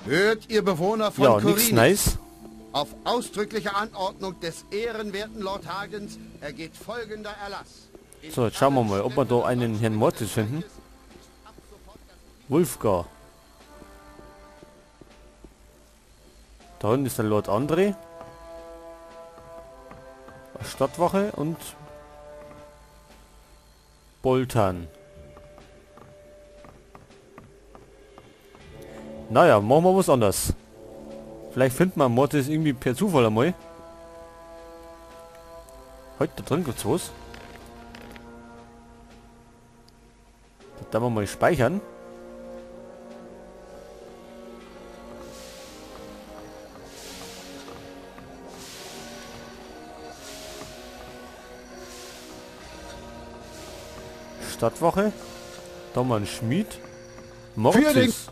Hört ihr Bewohner von Ja, nix Khorinis. nice. Auf ausdrückliche Anordnung des ehrenwerten Lord Hagens ergeht folgender Erlass. In So, jetzt schauen wir allen mal, ob wir da Städten einen Herrn Mortis finden. ist ab sofort das Wulfgar. Da unten ist der Lord André. Stadtwache und Boltan. Naja, machen wir was anderes. Vielleicht findet man Mortis irgendwie per Zufall einmal. Heute da drin gibt's was. Da darf man mal speichern. Stadtwache. Da haben wir einen Schmied. Mortis.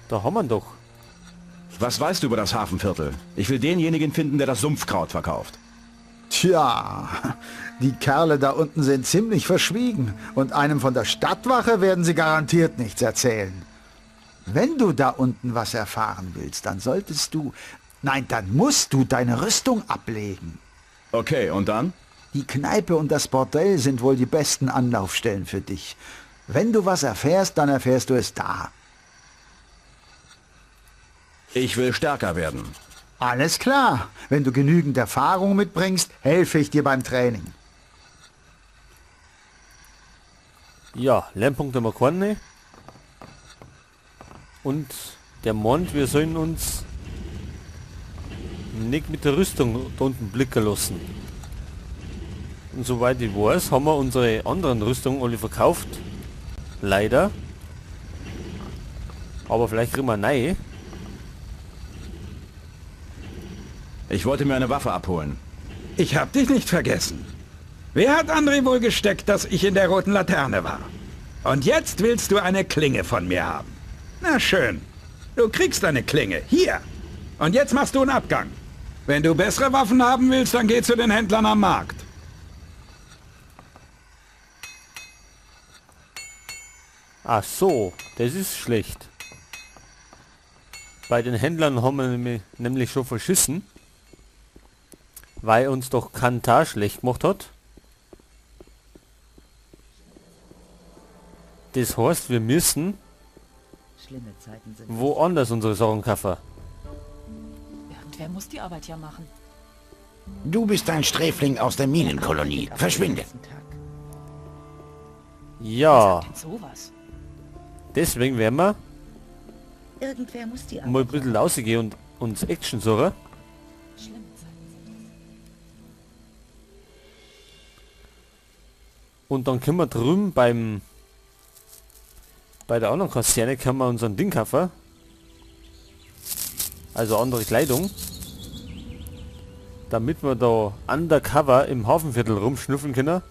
Da haben wir ihn doch. Was weißt du über das Hafenviertel? Ich will denjenigen finden, der das Sumpfkraut verkauft. Tja, die Kerle da unten sind ziemlich verschwiegen und einem von der Stadtwache werden sie garantiert nichts erzählen. Wenn du da unten was erfahren willst, dann solltest du... Nein, dann musst du deine Rüstung ablegen. Okay, und dann? Die Kneipe und das Bordell sind wohl die besten Anlaufstellen für dich. Wenn du was erfährst, dann erfährst du es da. Ich will stärker werden. Alles klar. Wenn du genügend Erfahrung mitbringst, helfe ich dir beim Training. Ja, Lernpunkte haben wir keine. Und der Mond, wir sollen uns nicht mit der Rüstung da unten blicken lassen. Und soweit ich weiß, haben wir unsere anderen Rüstungen alle verkauft. Leider. Aber vielleicht kriegen wir neue. Ich wollte mir eine Waffe abholen. Ich hab dich nicht vergessen. Wer hat André wohl gesteckt, dass ich in der roten Laterne war? Und jetzt willst du eine Klinge von mir haben. Na schön. Du kriegst eine Klinge. Hier. Und jetzt machst du einen Abgang. Wenn du bessere Waffen haben willst, dann geh zu den Händlern am Markt. Ach so, das ist schlecht. Bei den Händlern haben wir nämlich schon verschissen, weil uns doch Kantar schlecht gemacht hat. Das heißt, wir müssen Schlimme Zeiten sind woanders unsere Sachen kaufen. Irgendwer muss die Arbeit ja machen. Du bist ein Sträfling aus der Minenkolonie. Verschwinde. Ja. Wer sagt denn sowas? Deswegen werden wir Irgendwer muss die mal ein Arbeit bisschen rausgehen und uns Action suchen. Schlimme Zeiten sind das. Und dann können wir drüben bei der anderen Kaserne können wir unseren Ding kaufen. Also andere Kleidung. Damit wir da undercover im Hafenviertel rumschnüffeln können.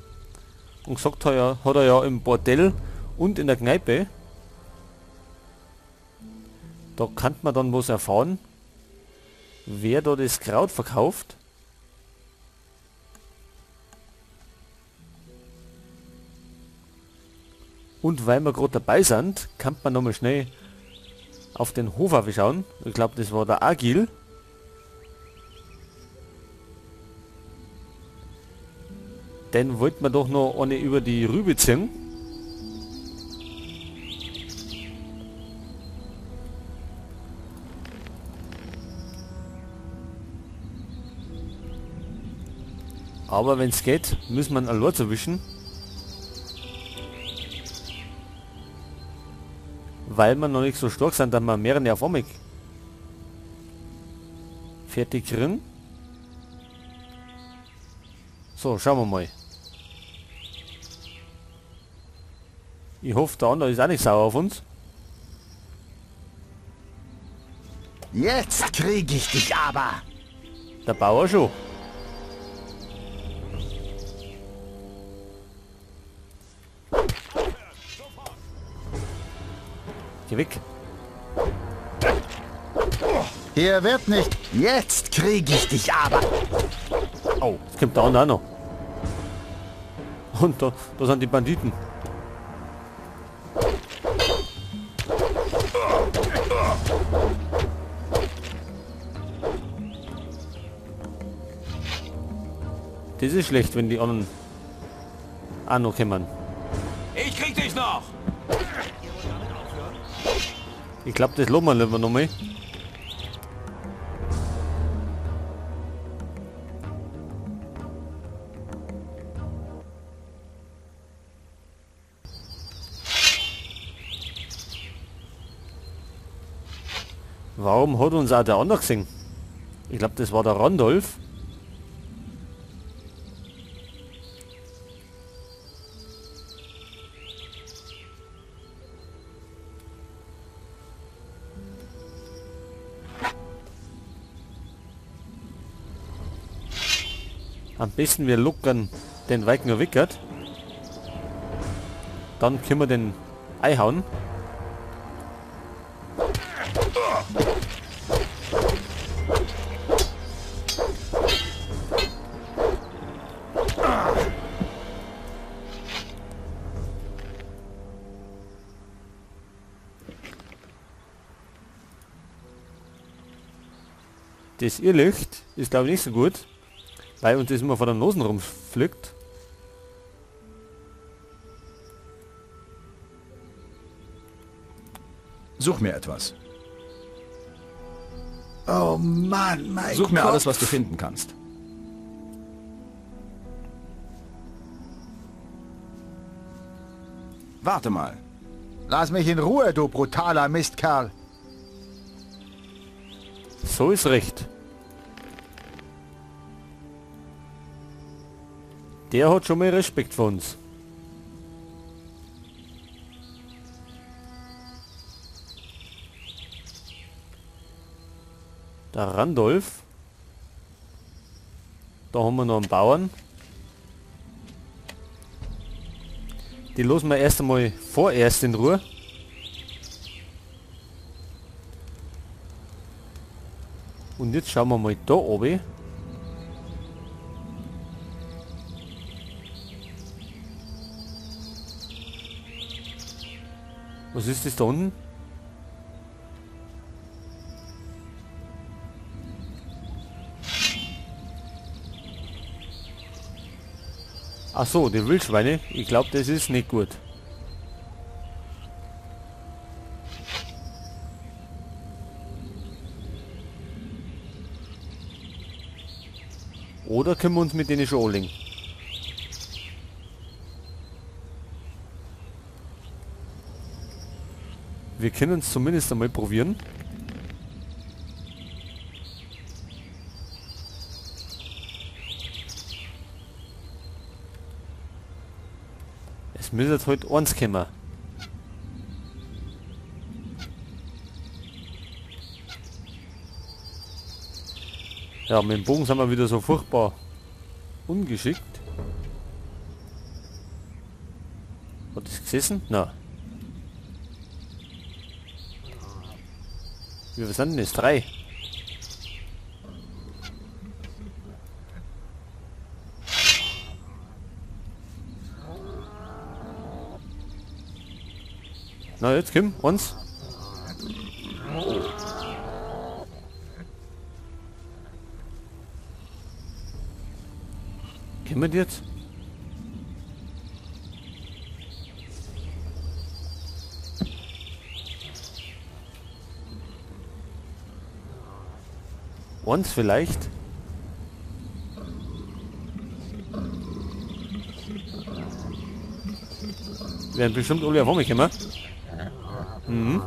Und gesagt hat er ja im Bordell und in der Kneipe. Da kann man dann was erfahren, wer da das Kraut verkauft. Und weil wir gerade dabei sind, kann man nochmal schnell auf den Hof schauen. Ich glaub, das war der Agil. Den wollten wir doch noch eine über die Rübe ziehen. Aber wenn's geht, müssen wir einen Alor erwischen. Weil wir noch nicht so stark sind, dass wir mehrere auf einmal fertig kriegen. So, schauen wir mal. Ich hoffe, der andere ist auch nicht sauer auf uns. Jetzt krieg ich dich aber. Der Bauer schon. Geh weg. Hier wird nicht... Jetzt krieg ich dich aber. Oh, jetzt kommt der andere auch noch. Und da sind die Banditen. Das ist schlecht, wenn die anderen auch noch kommen. Ich krieg dich noch! Ich glaube, das lassen wir lieber nochmal. Warum hat uns auch der andere gesehen? Ich glaube, das war der Randolph. Am besten wir lockern den Wikinger Wickert. Dann können wir den einhauen. Das Irrlicht ist, glaube ich, nicht so gut, weil uns das immer vor der Nase rumfliegt. Such mir etwas. Oh Mann, mein Such mir Kopf. alles, was du finden kannst. Warte mal. Lass mich in Ruhe, du brutaler Mistkerl. So ist recht. Der hat schon mal Respekt vor uns. Der Randolph. Da haben wir noch einen Bauern. Die lassen wir erst einmal vorerst in Ruhe. Und jetzt schauen wir mal da oben. Was ist das da unten? Ach so, die Wildschweine. Ich glaub, das ist nicht gut. Oder können wir uns mit denen schon anlegen? Wir können es zumindest einmal probieren. Es müsste jetzt heute eins kommen. Ja, mit dem Bogen sind wir wieder so furchtbar ungeschickt. Hat das gesessen? Na. Wie viel sind denn das? 3. Na jetzt komm, 1. Kennen wir die jetzt? Eins vielleicht? Werden bestimmt alle auf mich kommen. Mhm.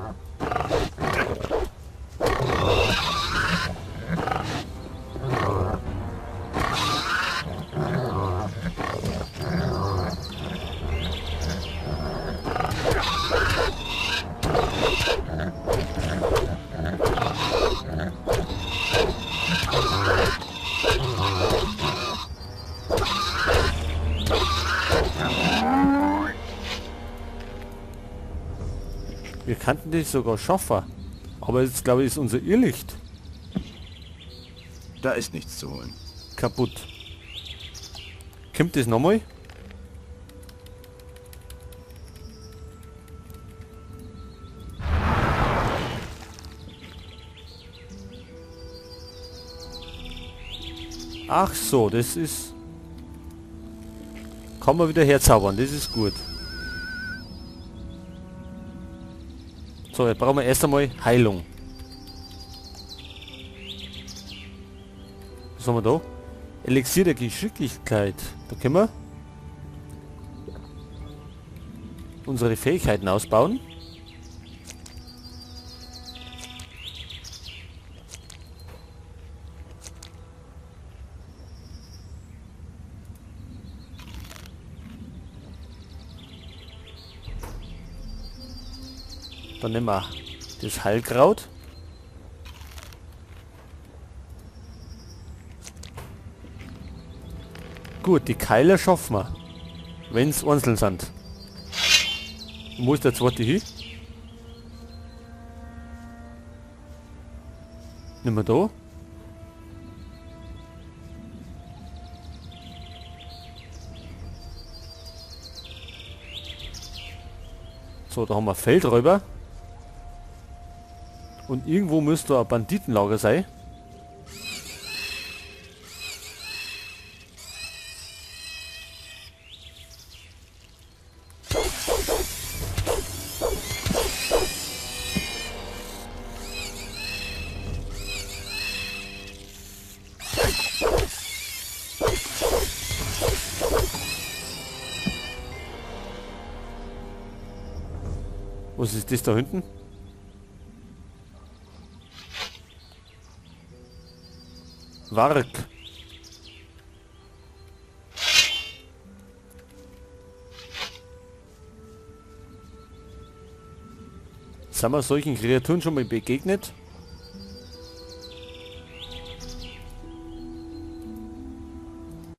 Wir kannten dich sogar schaffen. Aber jetzt, glaube ich, ist unser Irrlicht Da ist nichts zu holen. kaputt. Kommt das nochmal? Ach so, das ist... Kann man wieder herzaubern, das ist gut. So, jetzt brauchen wir erst einmal Heilung. Was haben wir da? Elixier der Geschicklichkeit. Da können wir unsere Fähigkeiten ausbauen. Dann nehmen wir das Heilkraut. Gut, die Keile schaffen wir. Wenn's einzeln sind. Wo ist der zweite hin? Nehmen wir da. So, da haben wir Feldräuber. Und irgendwo müsste da ein Banditenlager sein. Was ist das da hinten? Warg. Sind wir solchen Kreaturen schon mal begegnet?